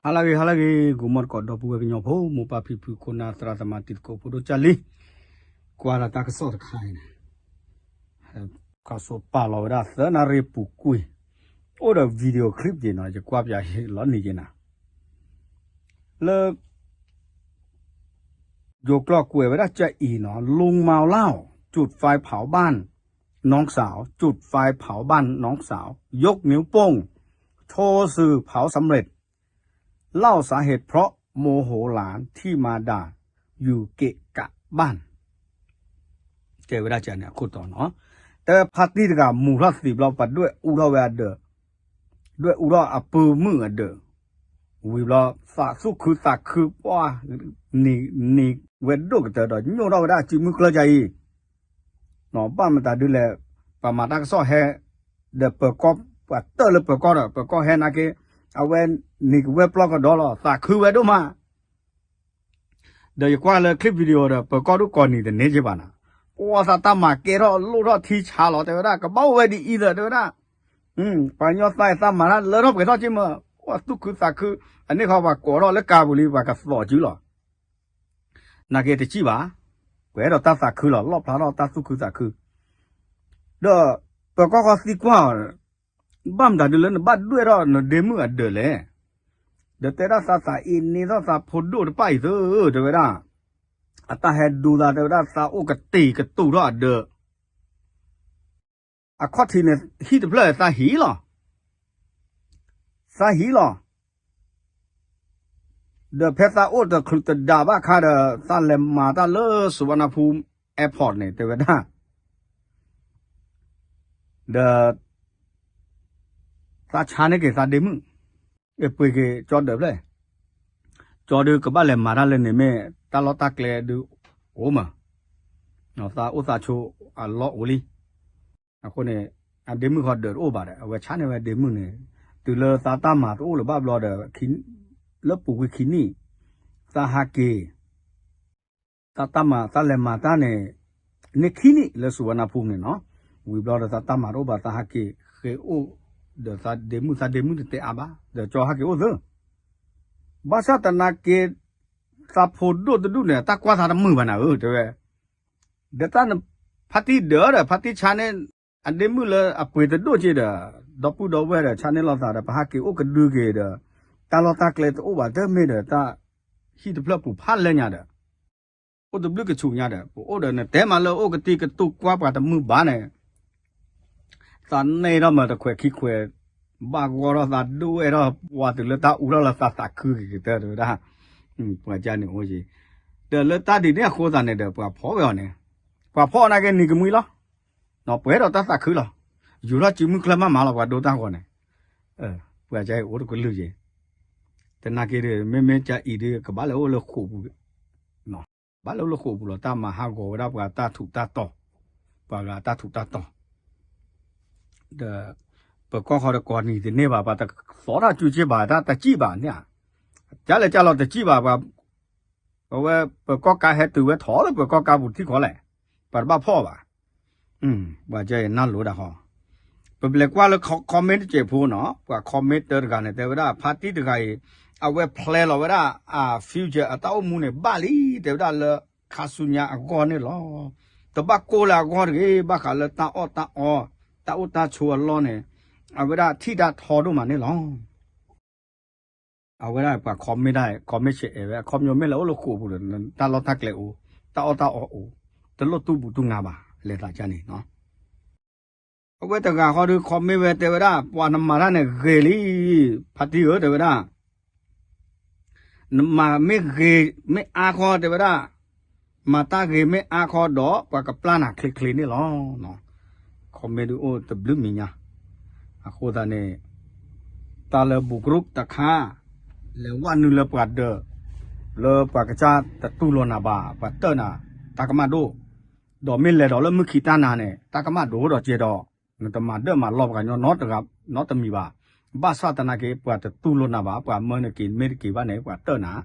ဟါလၢအဂ့ၤ ဟါလၢအဂ့ၤ ဂီၤမီၢ်တကိး ဒီပုၢ်ဝဲၢ်ကညီဖိ မိၢ်ပၢ်ဖံဖု ခိၣ်နၢ် သရၣ်သမါ တံၤသကိး ဖိဒိၣ်ကၢ်လံ, ကွၢ်လၢတၢ်ကစီၣ်တခါအံၤန့ၣ် ကစီၤပၤလီၤဝဲဒၣ်သၢနၣ်ရံၣ်ပူၤကွံာ်, အိၣ်ဒီး video clip က့ၤနီၤ ယကွၢ်ပၠးလီၤနံၤက့ၤနၤ, လၢ ယိၤကျိာ်ကွဲးဝဲဒၣ်ကအံၤနီၤ ลุงเมาเหล้า จุดไฟเผาบ้านน้องสาว จุดไฟเผาบ้านน้องสาว ยกนิ้วโป้ง โชว์สื่อเผาสำเร็จ เล่าสาเหตุเพราะโมโหหลานที่มาด่าอยู่เกะกะบ้าน တဲဝဲဒၣ်န့ၣ်အခိၣ်တီနီၤ, တဲဝဲဖါတံၢ်တဂၤ မူၤထီၣ်သံးဘျီ ပှၤဒွဲၣ်အူထီၣ်ဝဲအဒၢး, ဒွဲၣ်အူထီၣ်အပုၢ်မုၣ်အဒၢး, ဝံၤဘျီ သးသူၣ်ခုသးခု ပှၤ န့ၢ် န့ၢ်ဝဲဒိၣ်ကတၢၢ်ဒီး ညိၣ်ထီၣ်ဝဲဒၣ်စုမုၢ်ကျၢၢ်ကါအံၤ, ဘၣ်မတၤဒုလဲၣ်, ပှၤမၤတၢ်ကစီၣ်ဟဲ ဒီးပၢၤကီၢ် ပှၤတၢၢ်လၢပၢၤကီၢ်ဒီး ပၢၤကီၢ်ဟဲနာ်က့, အဝဲန့ၢ်ကဝဲၢ်ပျီကဒီးလီၤ သးခုဝဲဒိၣ်မး ဒီးယကွၢ်လၢ clip video ဒီး ပၢၤကီၢ်ဒိၣ်ကိးနံၤတန့ၢ်က့ၤဘၣ်နၤ, ပှၤသးတၢ်မၤကဲထီၣ်လိၣ်ထီၣ်ထံဆါလီၤ တဲဝဲဒၣ် ကဘၣ်အိၣ်ဝဲဒ်အံၤသၢ တဲဝဲဒၣ်, ပှၤကညီသးအံၤသးမၤတၢ်လၢထီၣ်ပှဲၤထီၣ်က့ၤမး, ပှၤသူၣ်ခုသးခု, အန့ၣ်ခီပှၤကိးထီၣ်လၢကါပူၤလံ ပှၤကသိးစုလီၤ, နာ်က့တစံၣ်ဘၣ်, ပှဲၤဒီးတၢ်သးခုလီၤ လီၣ်ဖျါထီၣ်တၢ်သူၣ်ခုသးခု, ဒီးပၢၤကီၢ်ဃီသံကွၢ်အီၤ ဘၣ်မတၤဒုလၢနဘၣ်ဒွဲၣ်ထီၣ်နဒ့မုၣ်အဒၢးလဲၣ်, ဒီးတဲဒၣ်သးသးအ့န့ထီၣ်သးဖိဒိၣ်တဖၣ်အံၤသၢ တဲဝဲဒၣ်, အတၢ်ဟဲဒူသး တဲဝဲဒၣ်သးအိၣ်ကတ့ၤကတူာ်ထီၣ်အဒၢး, အခီၣ်ထံးန့ၣ် ဟံၣ်တဖျၢၣ်သးဟံးလီၤ, သးဟံးလီၤ, ဒီးဖဲသးအိၣ်တချုးတဒါဘၣ်ခါဒီး သးလဲၤမၤတၢ်လၢ Suvarnabhumi airport န့ၣ် တဲဝဲဒၣ်, ဒီး သးဆါန့ၢ်က့ၤသးဒ့မုၣ်, အပှ့ၤက့ၤကၠီဒၢးဖျၢၣ်, ကၠီဒုကဘၣ်လဲၤမၤတၢ်လၢန့ၣ်မ့ၢ် တၢ်လီၢ်တၢ်ကျဲဒုအိၣ်မး, သးအိၣ်သးဆိးအလီၢ်အိၣ်လံ, အဃိန့ၣ် အဒ့မုၣ်ဃီဒၢးတအိၣ်ဘၣ်ဒီး အဝဲဆါန့ၢ်ဝဲဒ့မုၣ်န့ၣ်, တုၤလၢသးတၢ်မၤတအိၣ်လၢၤဘၣ်ဘျီဒီး လၢပူၤကွံာ်ခံနံၣ်, သးဟးက့ၤ သးတၢ်မၤ သးလဲၤမၤတၢ်န့ၣ် န့ၢ်ခံနံၣ်လၢ Suvarnabhumi န့ၣ်နီၤ, ဝံၤဘျီဒီးသးတၢ်မၤတအိၣ်ဘၣ် သးဟးက့ၤဃ့အိၣ်ဒီးသးဒ့မုၣ်, သးဒ့မုၣ်တတဲအါဘၣ် ဒီးကၠီဟးက့ၤအိၣ်သၢ, ဘၣ်ဆၣ်သနာ်က့ သးဖိဒိၣ်တဒူၣ်န့ၣ် တၢ်ကွၢ်သးတမုာ်ဘၣ်နၤဧၢ တဲဝဲ, ဒီးတၢ်န ဖါတံၢ်ဒၢးဒီး ဖါတံၢ်ဆါန့ၣ် အဒ့မုၣ်လၢအပှ့ၤတဒိၣ်က့ဒီး ဒီပုၢ်ဒီဝဲၢ်ဒီး ဆါန့ၢ်လိာ်သးဒီး ပဟးက့ၤအိၣ်ကဒုက့ၤဒီး တၢ်လီၢ်တၢ်ကျဲတအိၣ်ဘၣ် တမ့ၢ်ဒီးတၢ်ဟံၣ်တဖျၢၣ်ပူၤဖးလဲၢ်ညါဒီး အိၣ်တဘျုးကဆူးညါဒီး ပအိၣ်ဒီးနတဲမးလၢအိၣ်ကတံၢ်ကတူာ်ကွၢ်ပှၤတမုာ်ဘၣ်န့ၣ် သးန့ၢ်ထီၣ်မးတခွဲးခံခွဲး, ဘၣ်ဂီၢ်ထီၣ်သးဒိၣ်ဝဲထီၣ် ပှၤတုၤလၢတၢ်အူထီၣ်လၢသးသးခုက့ၤကတၢၢ်တဲဝဲဒၣ်, ပှၤကန့ၣ်အိၣ်က့ၤ, ဒီးလၢတၢ်ဒ်န့ၣ်အဃိသတးန့ၣ်ဒီး ပှၤဖီၣ်ဝဲအီၤန့ၣ်, ပှၤဖီၣ်နာ်က့နံၤကမှံလီၤ, ပှဲၤဒီးတၢ်သးခုလီၤ, ယူၤထီၣ်စုမုၢ်ချၢမးမးလီၤ ပှၤဒိတၢ်ဂီၤန့ၣ်, ပှၤကအိၣ်တကလုာ်က့ၤ, သနာ်က့ဒီး မ့မ့ၢ်ကအံၤဒီး ကဘၣ်လဲၤအိၣ်လၢဃိာ်ပူၤ ဘၣ်လၢအိၣ်လၢဃိာ်ပူၤလီၤ တၢ်မၤဟးဂီၤဝဲဒၣ်ပှၤတၢ်ထူးတၢ်တီၤ, ပှၤဂၤတၢ်ထူးတၢ်တီၤ, ဒီး ပၢၤကီၢ်ဃီဒီးကိးနံၤတန့ၢ်ဘၣ် ပှၤတသီတၢ်စုက့ဘၣ် တၢ်တစံၣ်ဘၣ်န့ၣ်, ကလဲၤကလီၤတစံၣ်ဘၣ် ပှၤ အဝဲပၢၤကီၢ်ကါဟဲတုၤဝဲထီၣ်လၢပၢၤကီၢ်ကါပူၤထံၣ်ခီလဲၣ်, ပှၤတဘၣ်ဖီၣ်ဘၣ်, ပှၤကဲနၢ်လိၤဒၣ်ဃီ, ပလဲၤကွၢ်လၢ comment တစဲးဖိနီၤ ပှၤ comment တၢတဂၤန့ၣ် တဲဝဲဒၣ် ဖါတံၢ်တဂၤအံၤ အဝဲ plan လီၤဝဲဒၣ် အ future အတၢ်အိၣ်မူန့ၣ် ဘၣ်လံ တဲဝဲဒၣ်လၢ ခါဆူညါအဂီၢ်န့ၣ်လီၤ. တဘၣ်ကိၢ်လၢအဂီၢ်တဂ့ၤ ဘၣ်ဃးလၢတၢ်အီၣ်တၢ်အီ တၢ်အိၣ်တၢ်ဆိးအလီၢ်န့ၣ် အဝဲဒၣ်ထံၣ်တၢ်ထီဒိၣ်မးန့ၣ်လီၤ. အဝဲဒၣ်ပှၤ comment တၢ် comment ဆဲးအဲၣ်ဝဲ အခီပညီမ့ၢ်လဲၤအိၣ်လၢဃိာ်ပူၤဒီး တၢ်လီၢ်တၢ်ကျဲအိၣ် တၢ်အီၣ်တၢ်အီအိၣ် တလိၣ်တူၢ်ဘူးတူၢ်ငါဘၣ် လဲၤသးကန့ၣ်နီၤ. အဝဲတဂၤဃီဒီး comment ဝဲတဲဝဲဒၣ် ပှၤနမၤတၢ်န့ၣ်ဂ့ၤလံ ဖါတံၢ်ဧၢ တဲဝဲဒၣ် နမၤမ့ၢ်ဂ့ၤမ့ၢ်အါဃီတဲဝဲဒၣ် မၤတၢ်ဂ့ၤမ့ၢ်အါဃီဒီး ပှၤကပျၢ်နၤချ့ချ့န့ၣ်လီၤ. comment ဒုးအိၣ်တဘျုးမံၤညါ အဃိသတးန့ၣ် တၢ်လၢ บุกรุก တခါ လဲၤဝဲနုာ်လၢပှၤဒၢး လၢပှၤကစၢ်တတူၢ်လိာ်နၤဘၣ် ပှၤတၢၢ်နၤ တၢ်ကမၣ်ဒိၣ် ဒီးမ့ၢ်လဲၤဒီးလၢမုၢ်ခံတၢ်နၤန့ၣ် တၢ်ကမၣ်ဒိၣ်ဒီးကဲဒီး နတမၤဒၢၣ်မၤလီပှၤကညီနီတဂၤနီတမံၤဘၣ်. ဘၣ်ဆၣ်သနာ်က့ ပှၤတတူၢ်လိာ်နၤဘၣ် ပှၤမၢနက့ၤမ့ၢ်တက့ၤဘၣ်န့ၣ် ပှၤတၢၢ်နၤ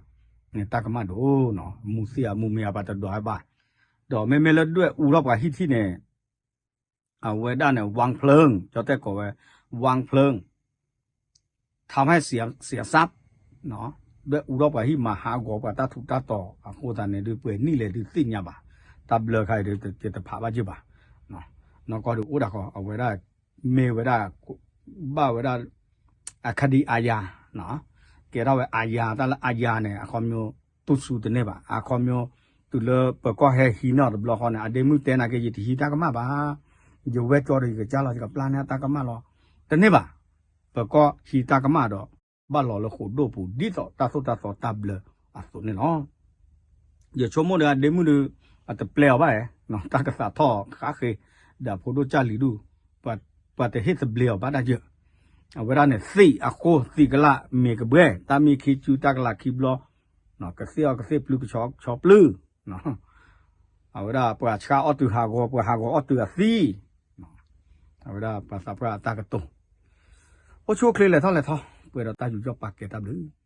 န့ၣ်တၢ်ကမၣ်ဒိၣ်နီၤ မူသ့ၣ်အမူမ့ၢ်အပှၤတဒွးဘၣ် ဒီးမ့မ့ၢ်လၢဒွဲၣ်အူထီၣ်ပှၤဟံၣ်ထံၣ်န့ၣ် အဝဲဒၣ်န့ၣ် วางเพลิง ကၠီတဲကိးဝဲ วางเพลิง ทำให้เสียทรัพย์ ဒွဲၣ်အူထီၣ်ပှၤဟံၣ်မၤဟးဂီၤပှၤတၢ်ထူးတၢ်တီၤအဃိသတးန့ၣ်ဒုး ပှဲၤနံၣ်လဲၣ်ဒုးသ့ၣ်ညါဘၣ်, တၢ်ဘျၢခါအံၤဒုးတဖးဘၣ်ယုၢ်ဘၣ်, နီၢ်ကီၢ်ဒုးအိၣ်ဒၣ်ဃီ အဝဲဒၣ် မ့ၢ်ဝဲဒၣ် ဘၣ်ဝဲဒၣ် အခဒီးအယၤ, ကဲထီၣ်ဝဲအယၤ တၢ်လၢအယၤန့ၣ် အခီပညီ တူၢ်ဆူတန့ၢ်ဘၣ် အခီပညီ တုၤလၢပၢၤကီၢ်ဟဲဟံးန့ၢ်အီၤတဘျီဃီန့ၣ် အဒ့မုၣ်တဲနာ်က့ ယတဟံးတၢ်ကမၣ်ဘၣ်, ယဝဲၢ်ကၠီဒီးယကစၢ်လီၤ ယကပျၢ်န့ၢ်တၢ်ကမၣ်လီၤ, တန့ၢ်ဘၣ်, ပၢၤကီၢ်ဟံးတၢ်ကမၣ်ဒီး ဘၣ်လီၤလၢဃိာ်ဒိၣ်ပူၤ ဒ်သိးတၢ်သိၣ်တၢ်သီတၢ်ဘျၢအသိးန့ၣ်လီၤ. ယဆိကမိၣ်ဒီးအဒ့မုၣ်ဒီး အတပျဲအီၤဘၣ်, တၢ်ကသးထီၣ်ဃးဃ့, ဒီးဖိဒိၣ်ကၢ်လံၤဒူၣ်, ပှၤတဟ့ၣ်သဘျ့အီၤဘၣ်တၢ်ယၢၢ်, အဝဲဒၣ်န့ၣ် သံးအဃိသံးကလးမ့ၢ်ကဘှဲၣ် တၢ်မ့ၢ်ခံစုတၢ်ကလးခံဘျီ, ကသ့ၣ်အီၣ်ကသ့ၣ်ပျုၢ်ကဆီပျုၢ်, အဝဲဒၣ်ပှၤဆှါအီၣ်တုၤဟးဂီၤ ပှၤဟးဂီၤအီၣ်တုၤအသံ, အဝဲဒၣ်ပှၤသးပှၢ်အတၢ်ကတိၤ, အိၣ်ဆူၣ်အိၣ်ချ့လဲၤထီၣ်လဲၤထီ, ပှဲၤဒီးတၢ်ယူးယီၣ်ပာ်ကဲတၢ်ဘျုး